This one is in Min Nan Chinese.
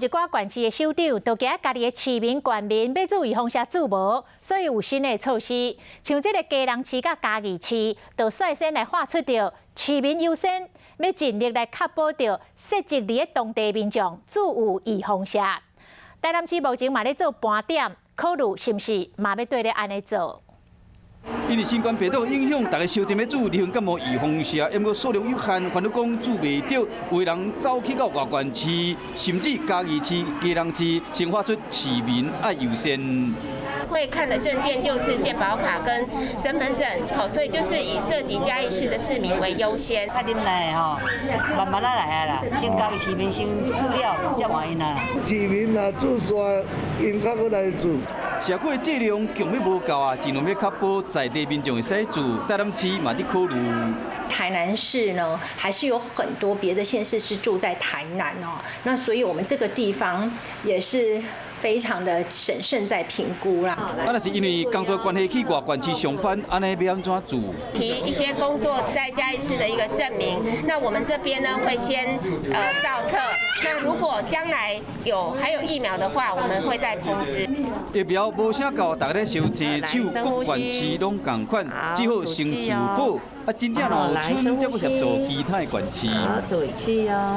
一寡縣市的首長都驚家己的市民、縣民欲注預防射注無，所以有新的措施，像這个基隆市佮嘉義市，就率先來喊出著市民優先，欲盡力來確保著設籍佇咧當地民眾注有預防射。台南市目前嘛咧做盤點，考慮是毋是嘛欲綴咧按呢做。因為新冠病毒影響，大家相爭欲注流行感冒預防射，毋過數量有限，煩惱講注袂著，有人走去到外縣市，甚至嘉義市、基隆市，先喊出市民愛優先。會看的證件就是健保卡跟身份證，好，所以就是以設籍嘉義市的市民為優先。較忍耐吼，慢慢仔來啊啦，先嘉義市民先注了，才換𪜶啊。市民若注煞，𪜶較閣來注。社區的劑量強欲無夠啊，盡量欲確保在地民眾會使注，台南市嘛佇考慮。台南市呢，還是有很多別的縣市是住在台南哦，那所以我們這個地方也是非常的審慎在評估啦。啊，若是因為工作關係去外縣市上班，按呢欲按怎注？提一些工作在嘉義市的一個證明，那我們這邊呢會先造冊，那如果將來有還有疫苗的話，我們會再通知。疫苗無啥夠，大家咧相齊手，各縣市攏仝款，只好先自保。啊，真正若有賰，才欲協助其他的縣市。好，吐氣哦。